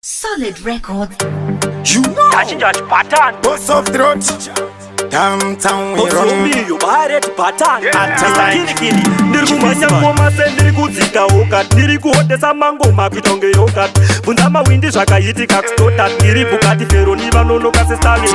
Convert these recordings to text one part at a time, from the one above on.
Solid Records. You know, Tachinja chipatani. Boss of the road. Downtown we run. Ozomiyo bareti bhatani. Atalike. Kilikili. Ndiri kumhanya ngoma sendiri kudzika ukat. Ndiri kuhodesa mangoma kuita kunge yokat. Bvunza mawindi zvakaitika kustota. Ndiri Bugatti Veyron vanonoka seStalin.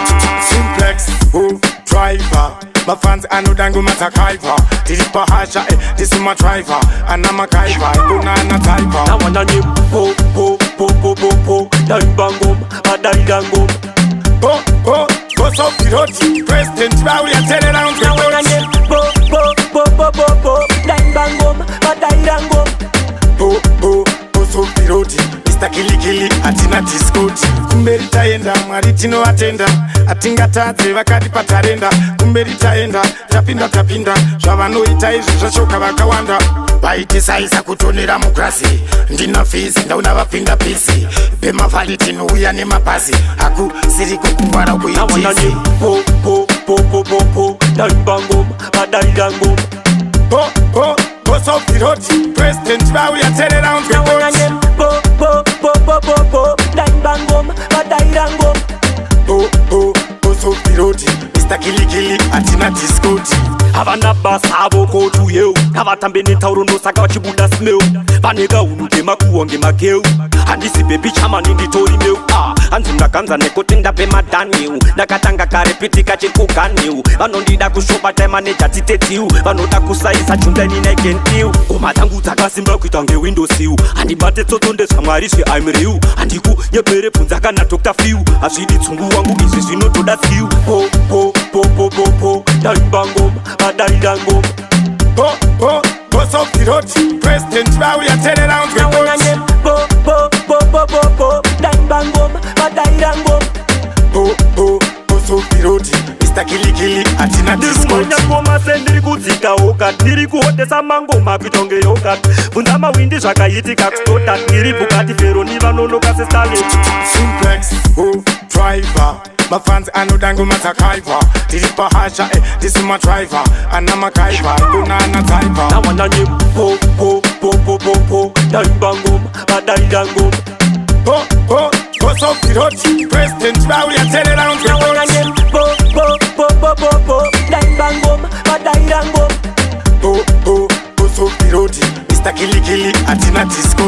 Simplex, who driver. Mafans anoda ngoma dzakaipa. Tiri pahasha, tisu madriver. Ana makaipa, kuna ana taipa. Nawana po po po po po po. Ndaimba ngoma, vadaira ngoma. Po, po, boss of the road. President vauya terera unzwe Nawana dot. po po po po po po. Ndaimba ngoma, vadaira ngoma. Po, po, boss of the road. Mr. Kilikili, hatina discoti. Kumberi taenda, Mwari tinovatenda. Hatingatadze vakatipa tarenda. Kumberi taenda, tapinda tapinda. Zvavanoita izvi zvashoka vakawanda. Vaitisaisa kutonera mugrasi. Ndina fizi, ndauna vapinda pisi. Pemavhali tinouya nemabhazi. Hakusiri kukungwara Nawana kuitisi. po po po po po po. Ndaimba ngoma, vadaira ngoma. Po, po, boss of the road. President vauya terera unzwe Nawana dot. po po po po po po. Ndaimba ngoma, vadaira ngoma. Po, po, boss of the road. Mr. Kilikili, hatina discoti. Havana basa avo kotu yeu, ngavatambe netauro, ndosaka vachibuda smell. Vane kahunhu kemakuhwa ngemakeu. Handisi baby chamani, nditori meu. Ah, hanzi ndaganza nekuti ndape madhaniu. Ndakatanga kare pitika chiri kuganiu. Vanondida kushopa taimaneja titetiu. Vanoda kusaisa chundaini negentiu. Ngoma dzangu dzakasimba kuita ngewindosiu. Handibate tsotso, ndezvamwari zve I'm real. Handikunyepere, bvunza kana Dr Few. Hazvidi tsungu wangu izvi, zvinotoda skill. Po po po po po po. Ndaimba ngoma, vadaira ngoma. Po, po, boss of the road. President vauya terera unzwe dot. Po po po po po po. Ndaimba ngoma, vadaira ngoma. Po, po, boss of the road. Mr. Kilikili, hatina Ndiri discoti. kumhanya ngoma sendiri kudzika ukat. Ndiri kuhodesa mangoma kuita kunge yokat. Bvunza mawindi zvakaitika kustota. Ndiri Bugatti Veyron vanonoka seStalin. Simplex, who driver. Mafans anoda ngoma dzakaipa. Tiri pahasha, tisu madriver. Ana makaipa, kuna ana taipa. Nawana po po po po po po. Ndaimba ngoma, vadaira ngoma. Po, po, boss of the road. President vauya terera unzwe Nawana dot. po po po po po po. Ndaimba ngoma, vadaira ngoma. Po, po, boss of the road. Mr. Kilikili, hatina discoti.